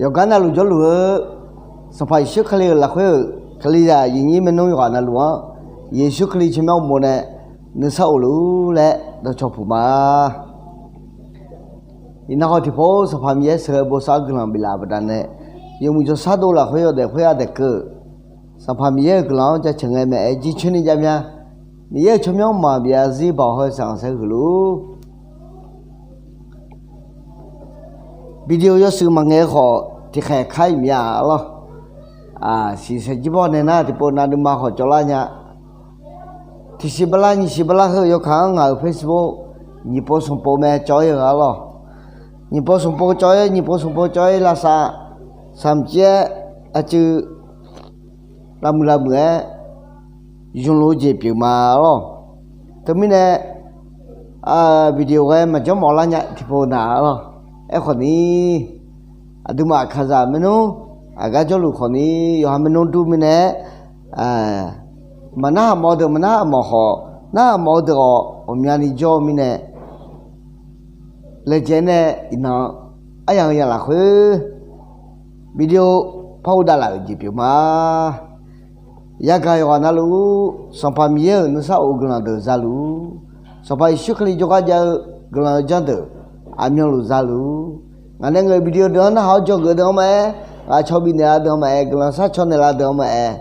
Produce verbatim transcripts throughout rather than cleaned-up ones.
Yawqgar navluf jawrluf-eu Sanqpaq Yeqsur Kali-euq lafkhoer-euq Kalizaq yaqnyir maernmr yawqghaq navluf-anr, Yeqsur Kali tsawrmyanr uqmov nae nuisar of luf-ur laer dawqcawq puq ma. Iqnan khawf tiqpov Sanqpaq Miqyaer sheuqghae bosav-anr guiqlanq biflaf-euq baqdanae, yawmuiq jawrshar dov lafkhoer yawdaef khoer-aq daef keuv-euq Sanqpaq Miqyaer-euq guiqlanq-anr jaceuq ngae maeq-aer jircoer ni jav mya. Miqyaer-euq tsawrmyanr maqbyav zarzir baoq hawr-eu sanqsaer huiq luf-ur. Video yawshuif maqngaeq-eu khawf tiqkhaeq kar-iq mya arlawr. Siqsaeq jirbawr nae nar tiqpov nav nuima khawf cawvlar nya. Tiqsiq bala nyiq siq bala heu yawkaq-anr ngaq-euq Facebook nyiq pov smq pov mae cawv-ir-eu arlawr. Nyiq pov smq pov cawv-ir, nyiq pov smq pov cawv-ir lavsav, saqmq cir-aer, aqcuiv lavmuiq lavmuiq-aer yumluf-eu jeq pyeuf ma arlawr. Teumirnae video ghae maqjanr mawf lar nya tiqpov naq arlawr. Aerkhawf ni, aqduimaf kaqzaq maernmr aqgar jawrluf khawf ni, yawqha maernmr dur mirnae-aer, maqnarhaq mawf-eu deuq maqnarhaq mawf khawf, narhaq mawf-eu deuq-awq ghawqmyani jawr-eu mirnae, laejae nae iqnan aryamq-eu yamq lafkhoer video par hu davlaf-euq jeq pyeuf ma. Yagaq yawqghaq navluf-ur, Sanqpaq Miqyaer-euq nuisar of-eu guiqlanq deuq za luf-ur, Sanqpaq Yeqsur Kali jawrgar jav-eu guiqlanq-eu janr deuq aqmyanluf za luf-ur. Ngaq nae ngaeq-euq video deuq-anr narhaq-awr dzawgeuf deuq-anr maqaer, ghaqcaw bifnaeq lar deuq-anr maqaer, guiqlanq sharcaw naeq lar deuq-anr maqaer,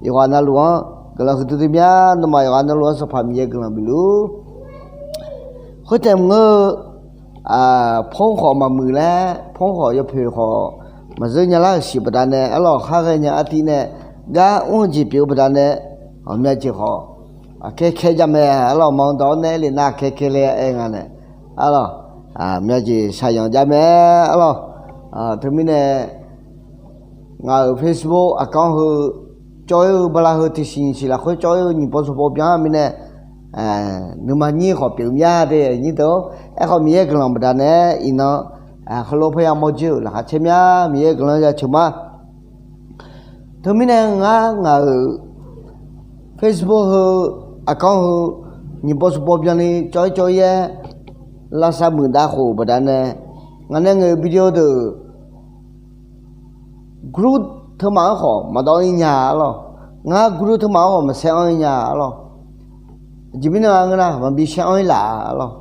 yawqghaq navluf-anr guiqlanq huiqdui dui mya. Nawmaf yawqghaq navluf-anr Sanqpaq Miqyaer guiqlanq bif luf-ur. Khoertaef maqngeur-eu, pawr khawf maqmuiq laer, pawr khawf yawpoeq khawf maqzeur nya lar-euq siq baqdanae arlawr, khar ghaenya artiv nae gar mr-eu jeq pyeuf-eu baqdanae, ghawqmya jeq khawf aqkaer kaer jav mae arlawr, maqanr dawq-awr nae aer le nar aqkaer kaer le aer nga nae arlawr, mya jeq shaqyanq jav mae arlawr. Teumirnae ngaq-euq Facebook account heu cawv-ir-eu bala heu tiqsiq nyiq siq lafkhoer cawv-ir-eu nyiq pov smq pov byan-a mirnae, nuima nyir khawf pyeuf mya de nyir deuq-or. Aerkhawf Miqyaer guiqlanq baqdanae iqnan heulof parya mawr dzoer-euq laqkhaq caer mya. Miqyaer guiqlanq ya ceuq ma. Teumirnae ngar ngaq-euq Facebook heu account heu nyiq pov smq pov byanni cawv-ir cawv-ir-aer lavsav muiq dav khof baqdanae, ngaq nae ngaeq-euq video deuq group teumaf-anr khawf maqdawv-ir nya arlawr. Ngar group teumaf-anr khawf maqsaer anr-ir nya arlawr. Aqjeq mirnae ngeur nar maqbi saer anr-ir laf arlawr.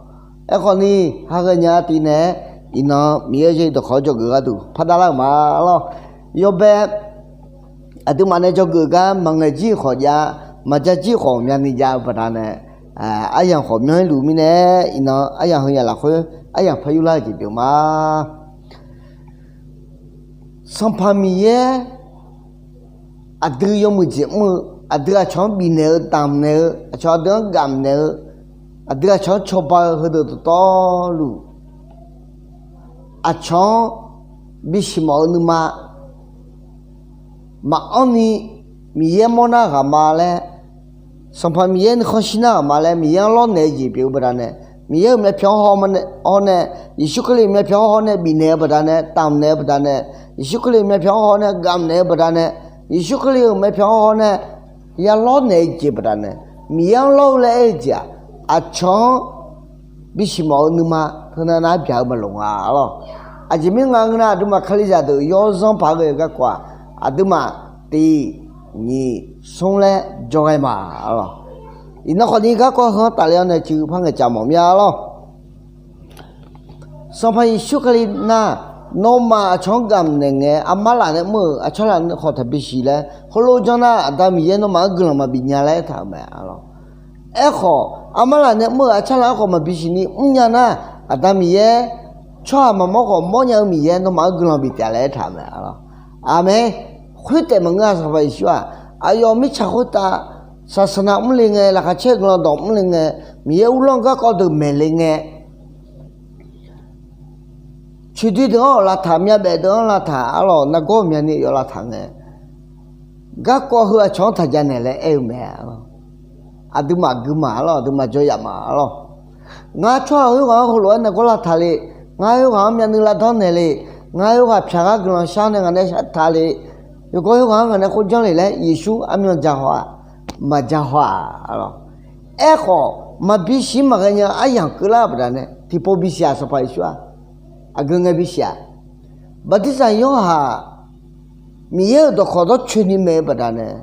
Aerkhawf ni, khar ghaenya artiv nae-aer iqnan Miqyaer yaerdawq khawf-anr dzawgeuf gharduq pardav lar-euq ma arlawr. Yawbae aqduimaf nae dzawgeuf gar maqngaeq jir-euq khawf jav, maqja jir-euq khawf myavni jav-eu baqdanae, aryamq khawf myanr-ir luf mirnae, iqnan aryamq heu yamq lafkhoer aryamq par yurlar-eu jeq pyeuf ma. Sanqpaq Miqyaer aqdui yawmuiq jeq mr-eu, aqdui aqcawq-anr bifnaeq-eu damqnaeq-eu, aqcawq aqdui-anr gamqnaeq-eu, aqdui aqcawq-anr cawba-eu heudeuq dawqtawvluf, aqcawq-anr bisiq mawf-eu nuima maqanr ni Miqyaer mawrnar ghaq ma laer, Sanqpaq Miqyaer nuikhanr shir nar ghaq ma laer Miqyaer-anr lawrnaeq-eu jeq pyeuf-eu baqdanae, Miqyaer-euq myavpyawq-anr haw nae, Yeqsur Kali-euq myavpyawq-anr haw nae bifnaeq-eu baqdanae, damqnaeq-eu baqdanae, Yeqsur Kali-euq myavpyawq-anr haw nae gamqnaeq-eu baqdanae, Yeqsur Kali-euq myavpyawq-anr haw nae ya lawrnaeq-eu jeq baqdanae, Miqyaer-anr lawr-eu laer aer-eu jeq-aq, aqcawq-anr bisiq mawf-eu nuima teunav nav byaq-eu maqloq nga arlawr. Aqjeq mirnae ngeur nar, aqduimaf Kalizaq deuq yawzanr paq-aer ghae-eu garkawv-aq, aqduimaf tiq nyiq smr laer jawrghae ma arlawr. Iqnan khawf ni garkawv heu-anr tafler-awr nae cuiv par ngaeqcaf mawf mya arlawr. Sanqpaq Yeqsur Kali nar, nawmaf aqcawq-anr gamqnaeq ngae, armar laf nae mr-euq aqcawq laf nae khawf taqbi siq laer heulof janr nar, Aqda Miqyaer nawmaf-anr guiqlanq maqbif nya laer aertaq-euq mae arlawr. Aerkhawf, armar laf nae mr-euq aqcawq laf-anr khawf maqbi siq ni mrnya nar, Aqda Miqyaer, tsawrhaq maqmawr khawf mawrnya-eu Miqyaer nawmaf-anr guiqlanq bif taef laer aertaq-euq mae arlawr. Aqmeq. Khoertaef maqngeur-a, Sanqpaq Yeqsur-aq aqyawf mirtsaq khoertav saqsaqnav mrle ngae, laqkhaq caer-eu guiqlanq dawq mrle ngae, Miqyaer uvlanr garkawv deuq maeqle ngae, coeqdoi deuq-anr lavtaq, myavbaef deuq-anr lavtaq arlawr, nargawr myavni yawf lavtaq ngae, garkawv heu aqcawq-anr taq janaeq laer aer-eu mae arlawr. Aqduimaf gui ma arlawr, aqduimaf jawryaf ma arlawr. Ngar tsawrhaq khoerghaq-anr heulof-aer nargawr lavtaq le, ngar khoerghaq-anr myavnuiv lavdanr naeq le, ngar khoerghaq pyaq gar guiqlanq shar nae ngaq nae shar taq le, yawgawr khoerghaq-anr ngaq nae khoer janr le laer Yeqsur armyan ja haw-aq, maqja haw-aq arlawr. Aerkhawf, maqbi siq maqghae nya aryamq keuvlar-eu baqdanae tiqpov bisiq-aq, Sanqpaq Yeqsur-aq, aqgeu ngae bisiq-aq, Bartirsaq Yorhaq Miqyaer-euq dawqkawq dawrcoeni maeq-eu baqdanae,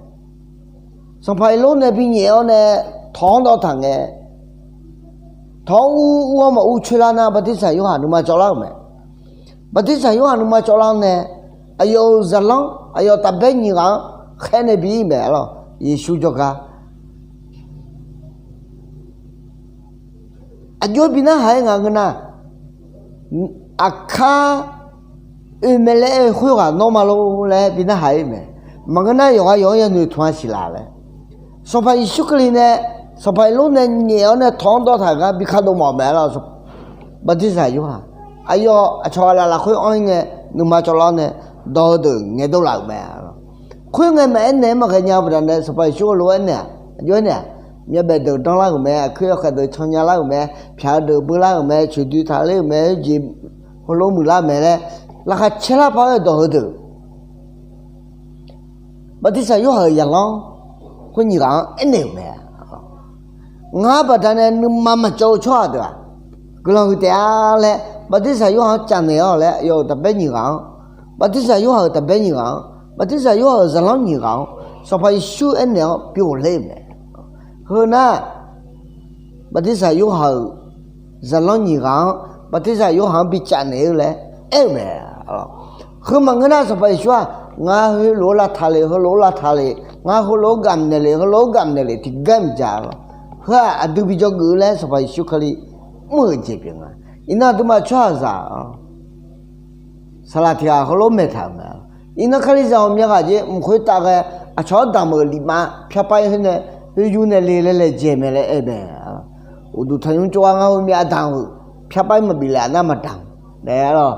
Sanqpaq Erlor nae binyaef-awr nae tawq-anr dawv taq ngae, tawq-anr ur ur-awr maqur coer lar nar, Bartirsaq Yorhaq nuima cawvlar-euq mae. Bartirsaq Yorhaq nuima cawvlar-awr nae, aqyawf-euq zaqlanr aqyawf tafbaer nyiq ghaq-anr khaer nae bi-ir mae arlawq. Yeqsur jawrgar aqjox-aer bi narhaq-aer nga ngeur nar, aqkar oe mae laer aer-eu khoerghaq nawr ma lor laer bi narhaq-ir mae. Maqngeur nar, yawqghaq yawq-anr yanoeq tmq-a siq laf laer, Sanqpaq Yeqsur Kali nae Sanqpaq Erlor nae nyaef-awr nae tawq-anr dawv taq gar bi kadov mawf-euq mae arlawq. Bartirsaq Yorhaq aqyawf aqcawq ghaq laf lafkhoer anr-ir ngae, nuima cawvlar-awr nae dawq heudeuq ngaeqdov laf-euq mae. Khoerngae maqaer naeq-aer maqghae nya-eu baqdanae, Sanqpaq Yeqsur heulof-aer naeq-aq, aqjox-aer naeq-aq, myavbaef deuq danrlar-euq mae, aqkuir yawkhaeq deuq cannya lar-euq mae, pyaq-eu deuq beular-euq mae, coeqdoi taqler-euq mae, jeq heulof muiqlar mae laer, laqkhaq caerlar paq-aer dawq heudeuq Bartirsaq Yorhaq-euq zaqlanr khoer nyiq ghaq-anr aernaeq-euq mae. Ngar baqdanae nuima maqcawv-eu tsawrhaq deuq-aq, guiqlanq huiq taef-a laer, Bartirsaq Yorhaq-anr cavnaeq-awr laer, aqyawf-euq tafbaer nyiq ghaq-anr, Bartirsaq Yorhaq-euq tafbaer nyiq ghaq-anr, Bartirsaq Yorhaq-euq zaqlanr nyiq ghaq-anr, Sanqpaq Yeqsur aernaeq-awr bi ghofler-euq mae. Heu nar, Bartirsaq Yorhaq-euq zaqlanr nyiq ghaq-anr, Bartirsaq Yorhaq-anr bicaf naeq-eu laer aer-euq mae. Heu maqngeur nar, Sanqpaq Yeqsur-aq, ngar heulof-aer lavtaq le, heulof-aer lavtaq le, ngar heulof-aer gamq naeq le, heulof-aer gamq naeq le tiqgar maqjav arlawq. Heu-aq aqdui bi dzawgeuf-eu laer Sanqpaq Yeqsur Kali mr-euq jeq pyeuf nga. Iqnan aqduimaf tsawrhaqzaq saqlaq tiq ghaq heulof-aer maeqtaq-euq mae. Iqnan Kalizaq ghawqmya ghaq jeq mq khoertav ghae, aqcawq-anr damq-euq lifma pyarpaer khoer nae, khoer yur nae le laer laejae mae laer aer mae. Uqduq tanqnymr tsov-a ngar heumyav damq-euq pyarpaer maqbif laef-a nar maqdamq naeq arlawq.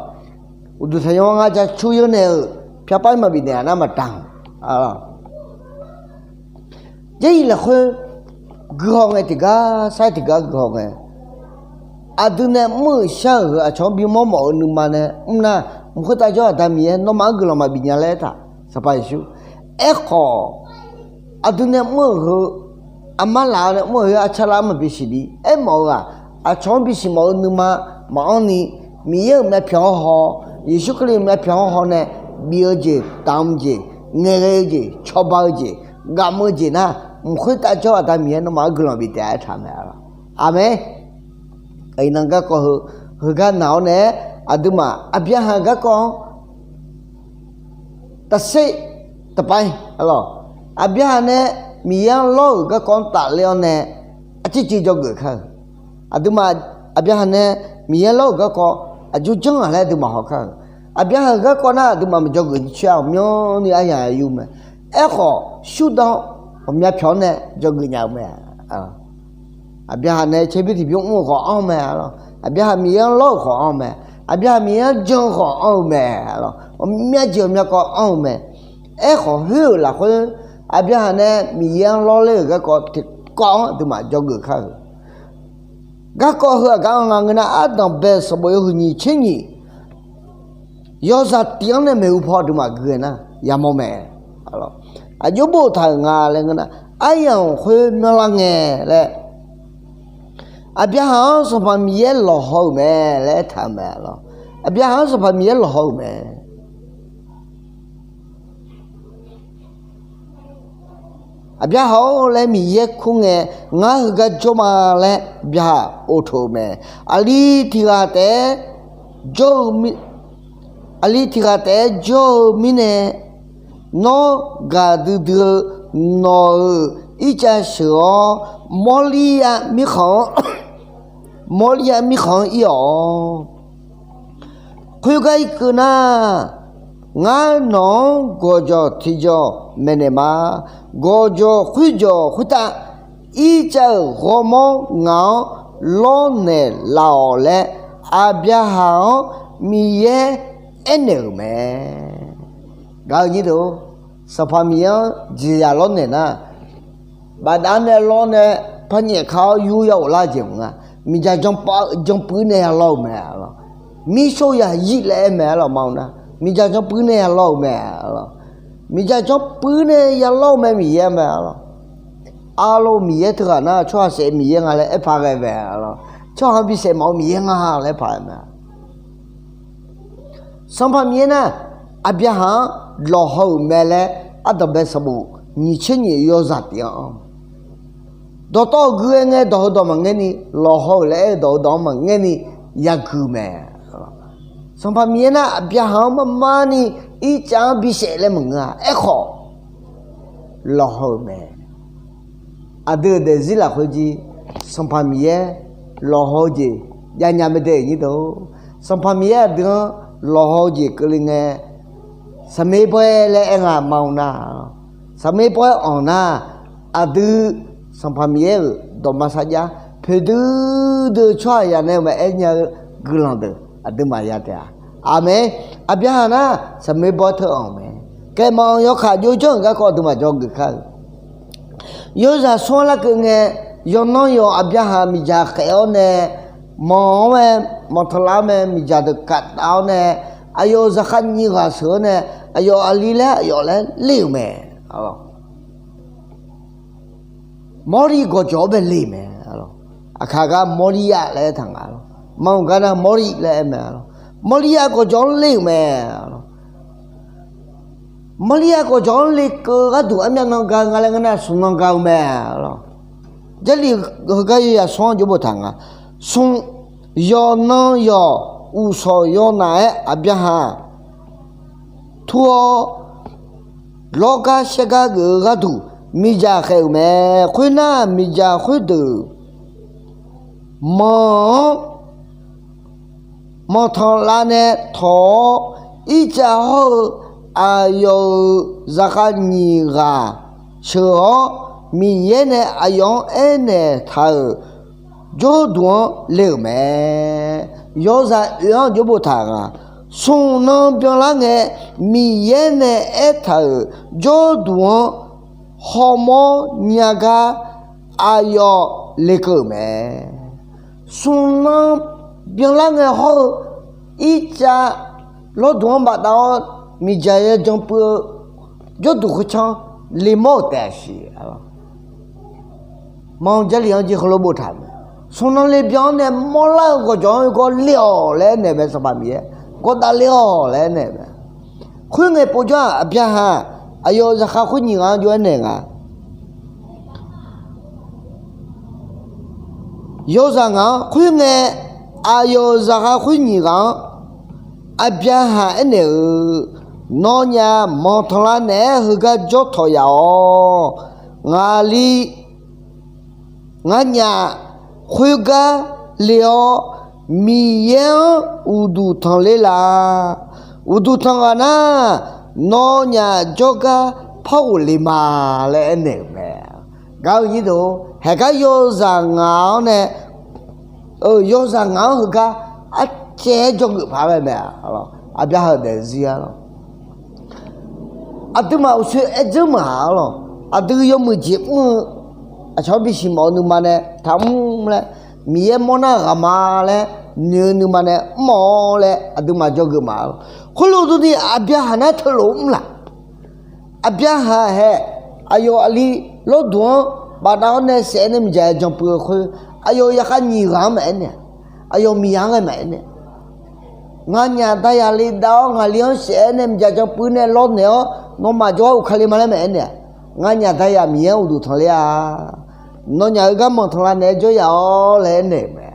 Uqduq tanqnymr-anr ngar jacur yeur naeq-euq pyarpaer maqbif naeq-a nar maqdamq arlawq. Jarlif lafkhoer guihaw ngae tiqgar sar-aer tiqgar guihaw ngae, aqdui nae mr-euq shar-euq heu aqcawq-anr bimawr mawf-eu nuima nae mr nar, mq khoertav jawr Aqda Miqyaer nawmaf-anr guiqlanq maqbif nya laer aertaq, Sanqpaq Yeqsur. Aerkhawf, aqdui nae mr-euq heu, aqma laf-eu nae mr-euq heu arcar lar-anr maqbi siqni aermawf-eu-aq, aqcawq-anr bisiq mawf-eu nuima maqanr ni, Miqyaer-euq myavpyawq-anr haw, Yeqsur Kali-euq myavpyawq-anr haw nae bif-eu jeq, damq jeq, ngaeqghae-eu jeq, cawba-eu jeq, gamq-eu jeq nar, mq khoertav jawr Aqda Miqyaer nawmaf-anr guiqlanq bif taef-a aertaq mae arlawq. Aqmeq. Iqnan garkawv heu, heugar naq-awr nae-aer, aqduimaf Aqbyaqhaq garkawv-anr tafser tafpav arlawq. Aqbyaqhaq nae Miqyaer-anr lawr-euq garkawv-anr tafler-awr nae arcirciv dzawgeuf kar-euq. Aqduimaf Aqbyaqhaq nae Miqyaer lawr-euq garkawv aqjox janr-aq laer aqduimaf haw kar-euq. Aqbyaqhaq-euq garkawv nar aqduimaf maqdzawgeuf coer-a, ghawqmyanrni aryaq yur mae. Aerkhawf, shurdan ghawqmya pyawq-anr nae dzawgeuf nya-eu mae. Aqbyaqhaq nae tserbymr tiqbymr mr-eu khawf anr-eu mae arlawq. Aqbyaqhaq Miqyaer-anr lawr-euq khawf anr-eu mae. Aqbyaqhaq Miqyaer-anr jan-eu khawf anr-eu mae. Ghawqmya jeq ghawqmya kawv anr-eu mae. Aerkhawf, khoer-euq lafkhoer Aqbyaqhaq nae Miqyaer-anr lawrler-euq garkawv tiqkawv-anr aqduimaf dzawgeuf kar-euq. Garkawv heu aqgar-anr nga ngeur nar, ardanqbae-euq sanqbof yawhuiq nyiq tser nyiq, yawzaq tif-anr nae maeqhu paw aqduimaf gui-aer nar yamawr mae. Aqjox boftaq-euq nga laer ngeur nar, aryamq khoer myanrlar ngae laer, Aqbyaqhaq-anr Sanqpaq Miqyaer lawqhaw-euq mae laer aertaq-euq mae arlawq. Aqbyaqhaq-anr Sanqpaq Miqyaer lawqhaw-euq mae. Aqbyaqhaq-or laer Miqyaer kur ngae, ngar heugar jawr ma laer byaqhaq of teuq-eu mae. Aqli tiq ghaq taef-aer jawr-eu mir, aqli tiq ghaq taef-aer jawr-eu mirnae, nawr gaqdui dui-eu nawq-euq ircav sheuq-awr, mawrlir-a mirkhanq-anr, mawrlir-a mirkhanq-anr ir-awq. Khoergar irkeuv nar, ngar nawq-anr gawqjawq tiqjawq maeqnaeq ma. Gawqjawq khoerjawq khoertav ircav-euq ghawrmawr ngaq-anr lawrnaeq laf-awq laer, Aqbyaqhaq-anr Miqyaer aernaeq-euq mae. Gaq-eu nyir deuq, Sanqpaq Miqyaer-anr jeqzaq lawrnaeq nar, bafdav nae lawr nae par nyaef ka-awr yur ya ghoflar-eu jeq maqnga. Miqdzaq janrpuiv nae ya lawr-eu mae arlawq. Mirshor ya yir laer aer mae arlawq ma-eu nar, miqdzaq janrpuiv nae ya lawr-eu mae arlawq. Miqdzaq janrpuiv nae ya lawr-eu mae Miqyaer mae arlawq. Arlawq Miqyaer teughaq nar tsawrhaq saef Miqyaer nga laer aer paq ghae mae arlawq. Tsawrhaq-anr bisaef mawf-eu Miqyaer nga laer aer paq mae. Sanqpaq Miqyaer nar, Aqbyaqhaq-anr lawqhaw-euq mae laer, ardanqbae sanqbof nyiq tser nyiq yawzaq tif-anr, dawqtawv gui-aer ngae dawq heudawq maqngaerni, lawqhaw-euq laer aer-eu dawq heudawq-anr maqngaerni yagui mae. Sanqpaq Miqyaer nar, Aqbyaqhaq-anr marmarni irtsav-anr bisaef laer maqngeur-a. Aerkhawf, lawqhaw-euq mae. Aqdui-euq daefzir lafkhoer jir, Sanqpaq Miqyaer lawqhaw-eu jeq javnya mae dae nyir deuq. Sanqpaq Miqyaer aqdui-anr lawqhaw-eu jeq keuvle ngae, saqmer bawr-aer laer aer nga ma-eu nar, saqmer bawr-aer anq nar, aqdui Sanqpaq Miqyaer-euq dawqma sarjax poeqdui dui-eu tsawrhaqzaq nae-eu maqaer nya-eu guiqlanq deuq aqduimaf ya taef-a. Aqmeq. Aqbyaqhaq nar, saqmer bawr-aer teu anq-euq mae. Kaeqmanq yawkaq jov janr-euq garkawv aqduimaf jawr geuf kar-eu. Yawzaq smr-anr larkeuv ngae, yawqnan yawq Aqbyaqhaq miqdzaq khaef-awr nae, manq-anr mae, manq tanqlav-anr mae, miqdzaq deuq kaqtav-awr nae, aqyawf-euq zaqkhav nyiq ghaq sheuq-awr nae, aqyawf aqli laer aqyawf laer le-euq mae. Mawrliv gawqjawq-anr bae le-euq mae. Aqkaq gar Mawrliv-a laer aertaq nga lawr. Manq gar nar Mawrliv laer aer mae lawr. Mawrliv-a gawqjawq-anr le-euq mae. Mawrliv-a gawqjawq-anr lekeuv gharduq armyav nan ga-eu nga laer ngeur nar, smq nan ga-eu mae lawr. Jarlif heugar yawzaq smr-anr jawr boftaq nga. Smq, yawqnan yawq uqshawq yawnaf-aer Aqbyaqhaq tur-awr, lawrgar shaergar geuf-eu gharduq miqdzaq khaef-euq mae. Khoernar, miqdzaq khoerdeuq manq-anr manq tanqlav nae tawq-awr, irtsav hawr-eu aqyawf-euq zaqkhav nyiq ghaq sheuq-awr, Miqyaer nae aqyawf-anr aernaeq taq-euq jawrduq-anr le-euq mae. Yawzaq oeq-anr jawr boftaq nga. Smq nan byanlar ngae, Miqyaer nae aertaq-euq jawrduq-anr hawmawr nya gar aqyawf lekeuv-euq mae. Smq nan byanlar ngae hawr-eu irtsav lawrduq-anr bafdav-awr miqdzaq yajan puiv-eu jawrduq khoertsanr lemawr-euq taef-a siq. Manq Jarlif-anr jeq heulof boftaq mae. Smq nan lebyan-anr nae mawrlar-eu gawqjawq-anr gawr le-awq laer aernaeq mae. Sanqpaq Miqyaer gawr dav le-awq laer aernaeq mae. Khoerngae povjawr-aq, Aqbyaqhaq aqyawf-euq zaqkhav khoer nyiq ghaq-anr jov-aer naeq nga. Yawzaq ngaq-anr khoerngae, aqyawf-euq zaqkhav khoer nyiq ghaq-anr Aqbyaqhaq aernaeq-eu, Nawnyaf manq tanqlav naeq-aer heugar jawr tawq yaf-awq. Ngaqli nganyaf khoergar le-awr, Miqyaer-anr uqduq tanqler la. Uqduq tanq ghaq nar, nawnyaf jawrgar par ghofle ma laer aernaeq-euq mae. Gaq-eu nyir deuq, haeqgar yawzaq ngaq-anr nae, yawzaq ngaq-anr heugar arcaev-aer dzawgeuf paq-aer ghae mae. Aqbyaqhaq-euq daefzir-a lawr. Aqduimaf uqshoe aer dzeur maqhaq-a lawr. Aqdui yawmuiq jeq mr-eu aqcawq-anr bisiq mawf-eu nuima nae taqmr laer, Miqyaer mawrnar ghaq ma laer noeq-eu nuima nae mr-awr laer aqduimaf dzawgeuf maqhaq-a lawr. Khoerlof durni Aqbyaqhaq nar teulof mr laq. Aqbyaqhaq hae aqyawf aqli lawrduq-anr bafdav-awr nae saef-aer nae miqdzaq yajan puiv-eu khoer, aqyawf zaqkhav nyiq ghaq-anr maqaer naeq-a. Aqyawf miqzaq-anr ghae maqaer naeq-a. Nganyaf dayaq le dav-awr ngaqli-anr saef-aer nae miqdzaq yajan puiv nae lawrnaeq-awr, nawmaf jawrgar uvkale ma laer maqaer naeq-a. Nganyaf dayaq Miqyaer-anr uqduq tanqler-a. Nawnyaf-euq garmanq tanqlav naeq-aer jawr yaf-awr laer aernaeq-euq mae.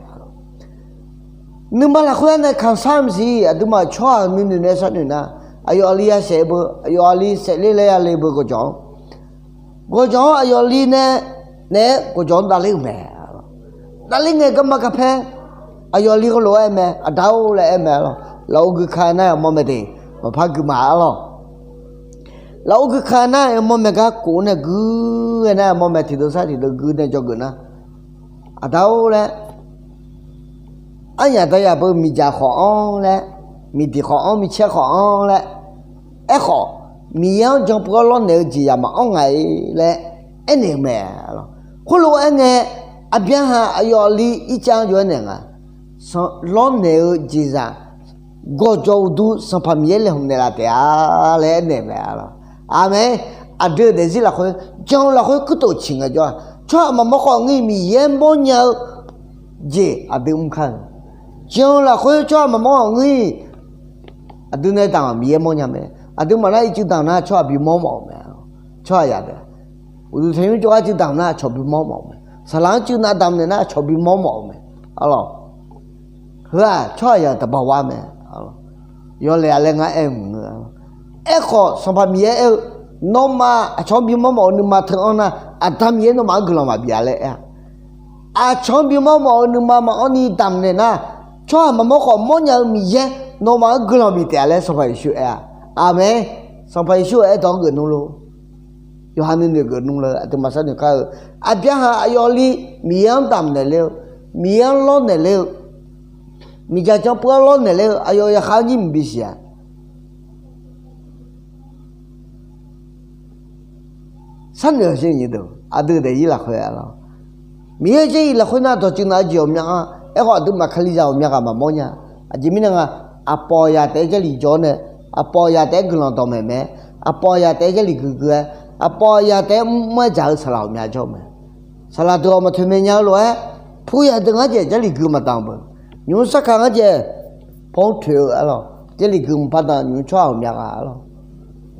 Nuima lafkhoer-anr nae kaqsar maqsiq, aqduimaf tsawrhaq nuinoeq nae sharnoeq nar, aqyawf aqli yasaef beu, aqyawf aqli saefler laer yale beu gawqjawq-anr, gawqjawq-anr aqyawf aqli nae naeq-aer gawqjawq-anr davler-euq mae. Davler ngae garma garpaer aqyawf aqli heulof-aer aer mae, Aqda-or laer aer mae-a lawr. Lafov gui ka nar yamawr mae de, maqpar gui ma-a lawr. Lafov gui ka nar yamawr mae gar kof-awr nae gui-aer nar yamawr mae, tiqdeuv sar tiqdeuv gui nae dzawgeuf nar, Aqda-or laer, arnyaf dayaq beu miqdzaq khawf-anr laer, miqdiq khawf-anr, micaer khawf-anr laer, aerkhawf, Miqyaer-anr jan puiv-awr lawrnaeq-eu jeqzaq maqanr nga-ir laer aernaeq-eu mae. Khoerlof-aer ngae, Aqbyaqhaq aqyawf aqli ircav-anr jov-aer naeq nga. Lawrnaeq-eu jeqzaq gawqjawq uqduq Sanqpaq Miqyaer laeqhmq naeqlaf taef-a laer aernaeq mae-a lawr. Aqmeq. Aqdui-euq daefzir lafkhoer, jan-eu lafkhoer kuirtof ciq ngaejawr-aq, tsawrhaq maqmawr khawf ngir Miqyaer mawrnya-eu jeq aqdui mr kar-eu. Jan-eu lafkhoer tsawrhaq maqmawr khawf ngir Aqdui nae damq-aq Miqyaer mawrnya mae. Aqduimaf nar ircuf damq nar tsawrhaq bimawr mawf-euq mae. Tsawrhaqzaq deuq-aq, uqduq tanqnymr jawrgar cuiv damq nar aqcawq bimawr mawf-euq mae. Saqlaq-anr cuiv nav damq naeq nar aqcawq bimawr mawf-euq mae. Arlawq, heu-aq tsawrhaqzaq-euq taqbaq war mae. Yawlaeq-a laer ngar aer-eu maqngeur. Aerkhawf Sanqpaq Miqyaer aer-eu, nawmaf aqcawq-anr bimawr mawf-eu nuima teu-anr nar, Aqda Miqyaer nawmaf-anr guiqlanq maqbif-a laer aer-a. Aqcawq-anr bimawr mawf-eu nuima maqanr ni damq naeq nar, tsawrhaq maqmawr khawf mawrnya-eu Miqyaer nawmaf-anr guiqlanq bif taef-a laer Sanqpaq Yeqsur aer-a. Aqmeq. Sanqpaq Yeqsur-euq aerdawq-anr geuf nmr lor. Yawqha nuinoeq geuf nmr lor. Aqduimaf sharnoeq kar-eu, Aqbyaqhaq aqyawf li Miqyaer-anr damq naeq ler-eu, Miqyaer-anr lawrnaeq ler-eu, miqdzaq janrpuiv-anr lawrnaeq ler-eu aqyawf yaqkhav-anr jir maqbi siq-a. Sharnoeq-eu jeq nyi deuq, aqdui daefzir lafkhoer-a lawr. Miqyaer-euq Jarlif lafkhoer nar dawqtsuif naf-eu jeq ghawqmya anr, aerkhawf aqduimaf Kalizaq ghawqmya ghaq maqmawr nya. Aqjeq mirnae nga, aqpawf aqyaf taef-aer Jarlif jawr-awr nae, aqpawf aqyaf taef-aer guiqlanq dawqmaeq mae, aqpawf aqyaf taef-aer Jarlif guiqguiq-aer, aqpawf aqyaf taef-aer mr-aer dzaq-eu saqlaq ghawqmya jawr-eu mae. Saqlaq deuq-awq maqtoeq maeq nya-eu lof-aer, pur yaq deuq ngar jaeq Jarlif gui maqdanq beuq. Nymq-mr sarkaq ngar jaeq, pawr toeq-eu arlawq. Jarlif gui maqpar danq nymq-mr tsawrhaq ghawqmya ghaq arlawq.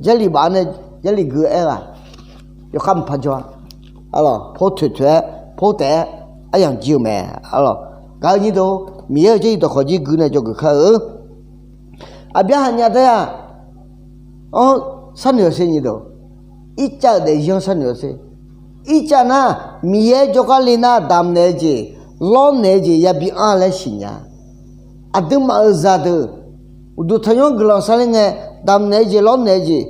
Jarlif baf-awr nae, Jarlif gui-eu aer ghaq, yawkhav maqpar jawr-a. Arlawq, pawr toeq toeq-aer, pawr taef-aer, aryamq jir-eu mae. Arlawq, gaq-eu nyir deuq, Miqyaer-euq Jarlif dawqkawq jir gui nae dzawgeuf kar-eu. Aqbyaqhaq nya daer-aq, anr sharnoeq-awr sher nyi deuq, Ircav-euq daefzir-anr sharnoeq-awr sher. Ircav nar, Miqyaer jawrgar le nar damq naeq-eu jeq, lawrnaeq-eu jeq yabi anr-a laer siqnya. Aqduimaf-euq zaqdeuq, uqduq tanqnymr guiqlanq sharler ngae, damq naeq-eu jeq lawrnaeq-eu jeq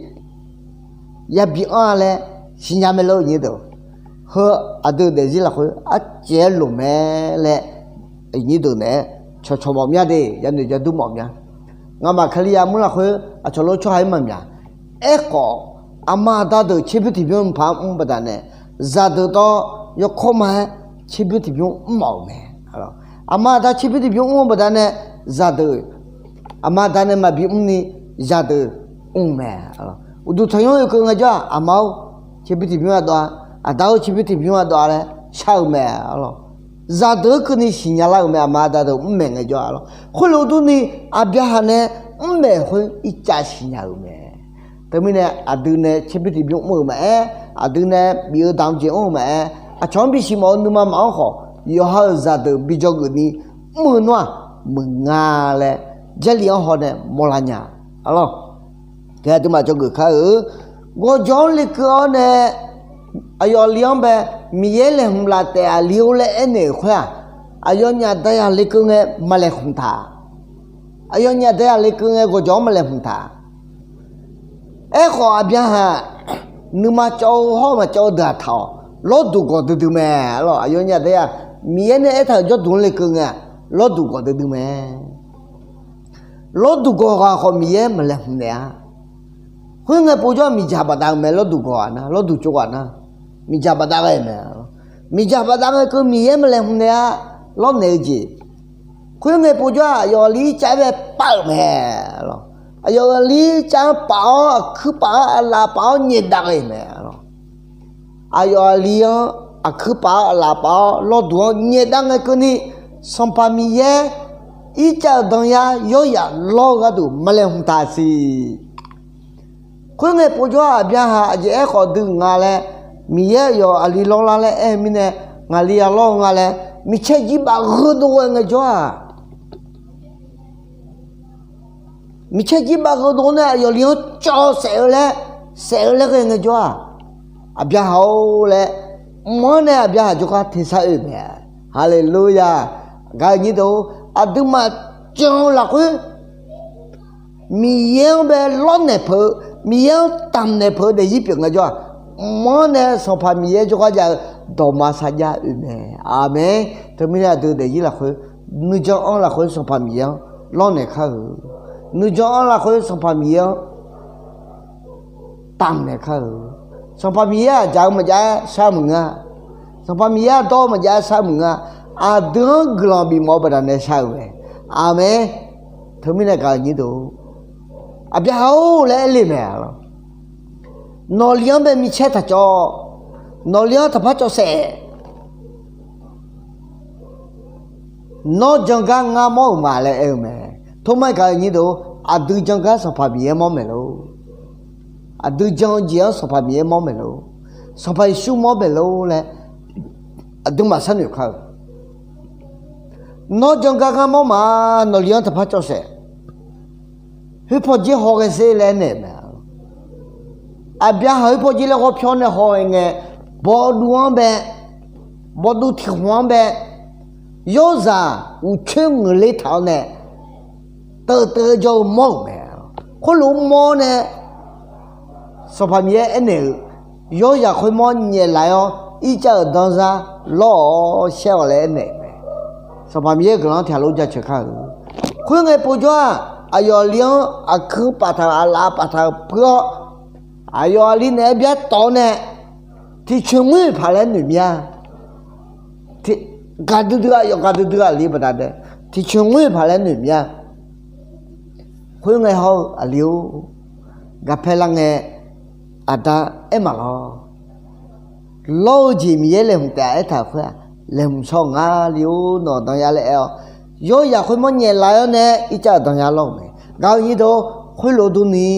yabi anr-a laer siqnya mae lor-eu nyir deuq. Heu aqdui daefzir lafkhoer arcaev-aer loq mae laer, nyir deuq naeq-aer cawqcawq mawf mya de, yanoeq jadur mawf mya. Ngamaf Kalizaq mur lafkhoer aqcawq lof tsawrhaq-ir maqmyaq. Aerkhawf, aqma aqda deuq tserbymr tiqbymr mqpar-anr mr baqdanae, zaqdeuq dawr yawkawr ma-aer tserbymr tiqbymr mr mawf-euq mae. Aqma aqda tserbymr tiqbymr mr-eu baqdanae, zaqdeuq aqma aqda nae maqbi mrni, zaqdeuq mr mae. Uqduq tanqnymr oekeuv ngaejawr-aq, aqma-or, tserbymr tiqbymr ardov-a, aqda-or tserbymr tiqbymr ardov-a laer shar-eu mae. Zaqdeuq-anr keuvni siqnya lar-euq mae, aqma aqda deuq mrmaeq ngaejawr-a lawr. Khoerlof durni, Aqbyaqhaq nae mrmaeq khoer Ircav siqnya-euq mae. Teumirnae aqdui nae tserbymr tiqbymr mr-euq maqaer, aqdui nae bif-eu damq jeq mr-eu maqaer, aqcawq-anr bisiq mawf-eu nuima maqanr khawf, yawqha-euq zaqdeuq bi dzawgeuf ni mr-eu nar-aq, meuq nga laer Jarlif-anr haw nae mawrlar nya. Arlawq, gaq aqduimaf dzawgeuf kar-eu, gawqjawq-anr lekeuv-awr nae aqyawf li-anr bae, Miqyaer laeqhmq laf taef-aq li-or laer aernaeq-euq khoer-aq, aqyawfnyaf dayaq lekeuv ngae maqlaeqhmq taq. Aqyawfnyaf dayaq lekeuv ngae gawqjawq-anr maqlaeqhmq taq. Aerkhawf, Aqbyaqhaq nuima cawv-eu hawr maqcawv-eu deuq-aq taq-awq. Lawrduq gawq duidui mae. Arlawq, aqyawfnyaf dayaq, Miqyaer nae aertaq-euq jawrduq-anr lekeuv ngae-aq, lawrduq gawq duidui mae. Lawrduq gawq ghaq khawf Miqyaer maqlaeqhmq naeq-a. Khoerngae povjawr-aq miqdzaq bafdav-eu mae, lawrduq gawq ghaq nar, lawrduq tsov ghaq nar, miqdzaq bafdav ghae mae. Miqdzaq bafdav ngae keuv Miqyaer maqlaeqhmq naeq-a. Lawrnaeq-eu jeq. Khoerngae povjawr-aq aqyawf li Ircav-aer bae pav-euq mae. Aqyawf li Ircav-anr paf-awr, aqkuir paf-awr, aqlaf paf-awr nyaefdav ghae mae. Aqyawf aqli-anr aqkuir paf-awr, aqlaf paf-awr, lawrduq-anr nyaefdav ngae keuvni, Sanqpaq Miqyaer Ircav-euq danyar yawryaf lawr-eu gharduq maqlaeqhmq taq siq. Khoerngae povjawr-aq Aqbyaqhaq aqjeq aerkhawf dui nga laer, Miqyaer aqyawf aqli lawrlar laer aer-eu mirnae, ngaqli ya lawr-eu nga laer micaer jir baf gheudov ghae ngaejawr-aq, micaer jir baf gheudov nae aqyawf li-anr cawv saef-eu laer, saef-eu laer ghae ngaejawr-aq, Aqbyaqhaq-or laer, mq-anr nae Aqbyaqhaq jawrgar tersar oe mae. Haleluya. Gaq-eu nyir deuq, aqduimaf jan-eu lafkhoer Miqyaer-anr bae lawrnaeq peuq-eu, Miqyaer-anr damqnaeq peuq-eu daefzir pyeuf ngaejawr-aq, mq-anr nae Sanqpaq Miqyaer jawrgar jav-eu dawqma sarjax oe mae. Aqmeq. Teumirnae aqdui daefzir lafkhoer, nuijan-anr lafkhoer Sanqpaq Miqyaer-anr lawrnaeq kar-euq, nuijan-anr lafkhoer Sanqpaq Miqyaer-anr damqnaeq kar-euq. Sanqpaq Miqyaer-aq jaq-eu maqjav-aer shar maqngeur-a. Sanqpaq Miqyaer-aq dawr-eu maqjav-aer shar maqngeur-a. Aqdui-anr guiqlanq bifmawf-eu baqdanae shar-euq mae. Aqmeq. Teumirnae gaq-eu nyir deuq, Aqbyaqhaq-or laer aer le mae. Nawqli-anr bae micaer taqcawv, nawqli-anr taqpar cawv saef. Nawr jan gar ngar mawr-euq ma laer aer-eu mae. Tormar gaq-eu nyir deuq, aqdui jan gar Sanqpaq Miqyaer mawr maeq lor. Aqdui jan-eu jeq-anr Sanqpaq Miqyaer mawr maeq lor. Sanqpaq Yeqsur mawr maeq lor laer aqduimaf sharnoeq kar-euq. Nawr jan gar ngar mawr ma. Nawqli-anr taqpar cawv saef. Khoerpaw jer haw ghae sher laer aernaeq-euq mae. Aqbyaqhaq khoerpaw jer laer ghawrpyawr nae haw-aer ngae, bawduv-anr bae, bawduv tiq khmq-anr bae, yawrzaq uqcoer ngeuqler taq-awr nae, teutev jawr-eu mawr-euq mae. Khoerlof-aer mawr nae, Sanqpaq Miqyaer aernaeq-euq, yawrzaq khoermawr nyaeflaf-awr ircav-euq danzar lawr-awr shaer-awq laer aernaeq-euq mae. Sanqpaq Miqyaer-euq guiqlanq-anr tiqghaq lof jaceuq kar-euq. Khoerngae povjawr-aq, aqyawf aqli-anr aqkuir paftaq-euq aqlaf paftaq-euq puir-awr, aqyawf aqli naeq-aer byar tawv-awr nae, tiqcoeq ngoer paq laer noeq mir-a. Gaqdui dui-aq, yawqghaq duidui aqli baqdanae, tiqcoeq ngoer paq laer noeq mir-a. Khoerngae hawr-eu aqli-or, gaqpae lar ngae, aqda aer maqlawr. Lawr-eu jeq Miqyaer laeqhmq taef-a aertaq-euq khoer-aq, laeqhmq shaw ngar li-or, nawq-euq danyar laer aer-awr, yawrzaq khoermawr nyaeflaf-awr nae ircav-euq danyar lawr-euq mae. Gaq-eu nyir deuq-or, khoerlof durni,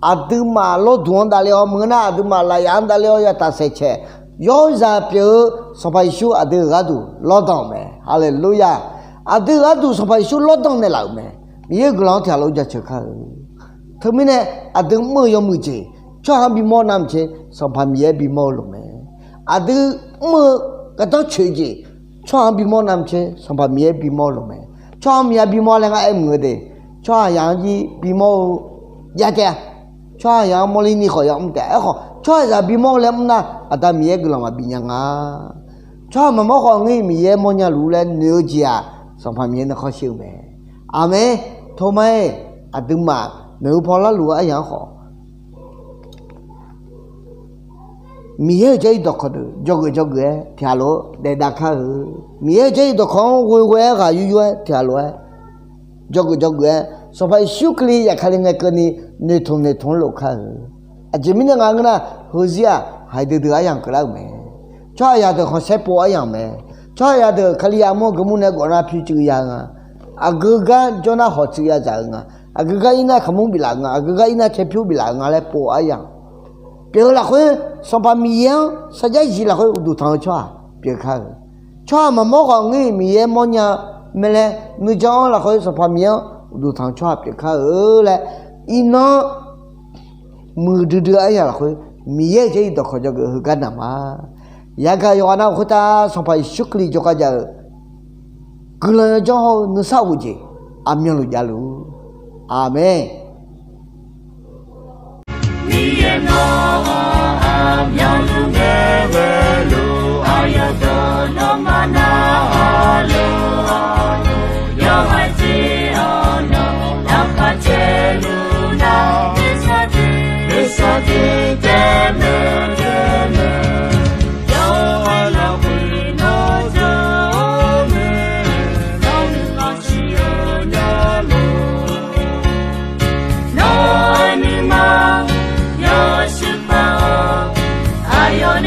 aqduimaf lawrduq-anr davle-awr meuq nar, aqduimaf lafyaf-anr davle-awr yataq saeqcaeq, yawrzaq pyeuf-eu Sanqpaq Yeqsur aqdui-euq gharduq lawrdanq-euq mae. Haleluya! Aqdui-euq gharduq Sanqpaq Yeqsur lawrdanq naeqlaf-euq mae. Miqyaer-euq guiqlanq-anr tiqghaq lof jaceuq kar-eu. Teumirnae, aqdui mr-eu yawmuiq jeq tsawrhaq-anr bimawr navmaqtser Sanqpaq Miqyaer bimawr-eu lof mae. Aqdui mr-eu gardanr coeq jeq tsawrhaq-anr bimawr navmaqtser Sanqpaq Miqyaer bimawr-eu lof mae. Tsawrhaq maqya bimawr laer ngar aer muiq-eu de. Tsawrhaqzaq-anr jir bimawr-eu jav taef-a. Tsawrhaqzaq-anr mawrlir ni khawf ya mr taef-a. Aerkhawf, tsawrhaqzaq bimawr-eu laer mr nar, Aqda Miqyaer guiqlanq maqbi nya nga. Tsawrhaq maqmawr khawf ngir Miqyaer mawrnya luf laer noeq-eu jeq-aq, Sanqpaq Miqyaer nuikhanr shir-eu mae. Aqmeq. Tormaer, aqduimaf maeqhu paw larluf-eu aryaq-anr khawf, Miqyaer-euq jarlif dawqkawq deuq dzawgeuf dzawgeuf-aer tiqghaq lof-aer daef dav kar-eu. Miqyaer-euq jarlif dawqkawq-anr ghoeghoe-aer ghaq yur yur-aer tiqghaq lof-aer dzawgeuf dzawgeuf-aer, Sanqpaq Yeqsur Kali zafkale ngae keuvni noeqtmq noeqtmq-anr lof kar-eu. Aqjeq mirnae nga ngeur nar, heuzir-aq, haiq duidui aryamq keuvlar-euq mae. Tsawrhaqzaq deuq khanqsaer pov aryamq mae. Tsawrhaqzaq deuq Kalizaq mawr-eu geufmr nae gawfnar pyur cuiv ya-eu nga. Aqgeu gar jawrnar hawq cuiv ya dzaq-eu nga. Aqgeu gar irnar kaqmur biflaf-eu nga. Aqgeu gar irnar caerpyur biflaf-eu nga laer pov aryamq pyeuf-eu lafkhoer, Sanqpaq Miqyaer-anr sarjax zif lafkhoer uqduq tanq-eu tsawrhaq pyeuf kar-eu. Tsawrhaq maqmawr khawf ngir Miqyaer mawrnya mae laer nuijan-anr lafkhoer Sanqpaq Miqyaer-anr uqduq tanq-eu tsawrhaq pyeuf kar-eu laer, iqnan muiqdui dui aryamq lafkhoer Miqyaer-euq jarlif dawqkawq dzawgeuf heugar naq ma. Yagaq yawqghaq nav-euq khoertav Sanqpaq Yeqsur Kali jawrgar jav-eu guiqlanq yawdzanr hawr-eu nuisar of-eu jeq aqmyanluf javluf. Aqmeq. Miqyaer nawr-anr aqmyanluf ngae ghaeluf, aqyawf deuq nawmaf narhaq lof-awr, yawqghaq jeq-anr nawq laqkhaq caev luf nar, nuisar tiq nuisar tiq taef maeq taef maeq, yawqghaq lafkhoer nawr jawr-eu mae, nawr nuima siq-eu nya luf. Nawr-eu nuima yawshuif paq-awr, aqyawf